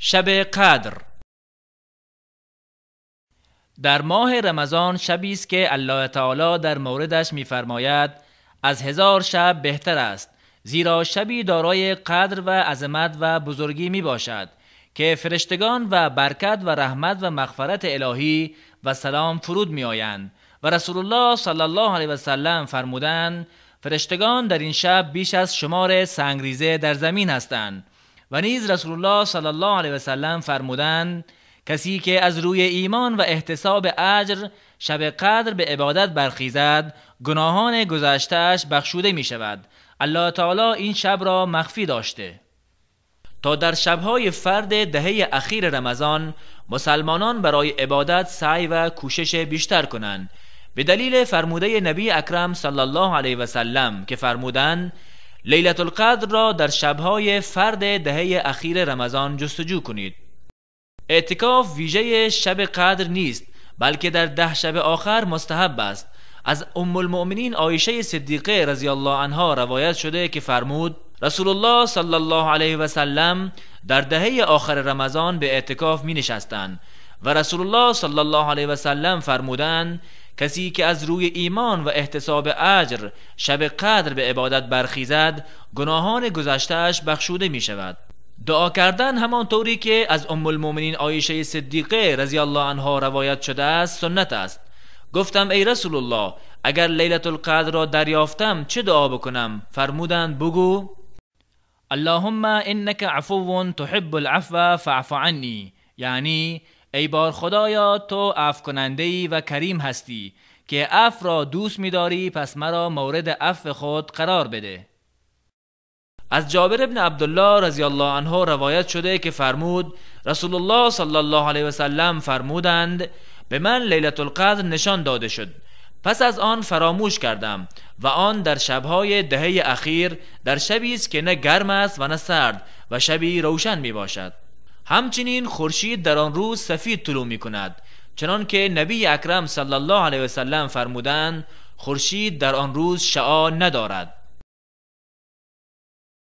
شب قدر. در ماه رمضان شبی است که الله تعالی در موردش می‌فرماید از 1000 شب بهتر است، زیرا شبی دارای قدر و عظمت و بزرگی می باشد که فرشتگان و برکت و رحمت و مغفرت الهی و سلام فرود می آیند. و رسول الله صلی الله علیه و سلم فرمودند فرشتگان در این شب بیش از شمار سنگریزه در زمین هستند. و نیز رسول الله صلی الله علیه و سلم فرمودند کسی که از روی ایمان و احتساب اجر شب قدر به عبادت برخیزد گناهان گذشته‌اش بخشوده می شود. الله تعالی این شب را مخفی داشته تا در شبهای فرد دهه اخیر رمضان مسلمانان برای عبادت سعی و کوشش بیشتر کنند، به دلیل فرموده نبی اکرم صلی الله علیه و سلم که فرمودند لیلة القدر را در شبهای فرد دهه اخیر رمضان جستجو کنید. اعتکاف ویژه شب قدر نیست، بلکه در 10 شب آخر مستحب است. از ام المؤمنین عایشه صدیقه رضی الله عنها روایت شده که فرمود رسول الله صلی الله علیه و سلم در دهه آخر رمضان به اعتکاف می نشستند و رسول الله صلی الله علیه و سلم فرمودند کسی که از روی ایمان و احتساب اجر شب قدر به عبادت برخیزد گناهان گذشته‌اش بخشوده می شود. دعا کردن همانطوری که از ام المؤمنین عایشه صدیقه رضی الله عنها روایت شده است سنت است. گفتم ای رسول الله اگر لیلة القدر را دریافتم چه دعا بکنم؟ فرمودند بگو اللهم انک عفو تحب العفو فاعف عنی، یعنی ای بار خدایا تو عفو کننده‌ای و کریم هستی که عفو را دوست می‌داری، پس مرا مورد عفو خود قرار بده. از جابر ابن عبدالله رضی الله عنه روایت شده که فرمود رسول الله صلی الله علیه و سلم فرمودند به من لیلة القدر نشان داده شد، پس از آن فراموش کردم و آن در شبهای دهه اخیر در شبی است که نه گرم است و نه سرد و شبی روشن می باشد. همچنین خورشید در آن روز سفید طلوع می کند، چنان که نبی اکرم صلی الله علیه و سلم فرمودند خورشید در آن روز شعاع ندارد.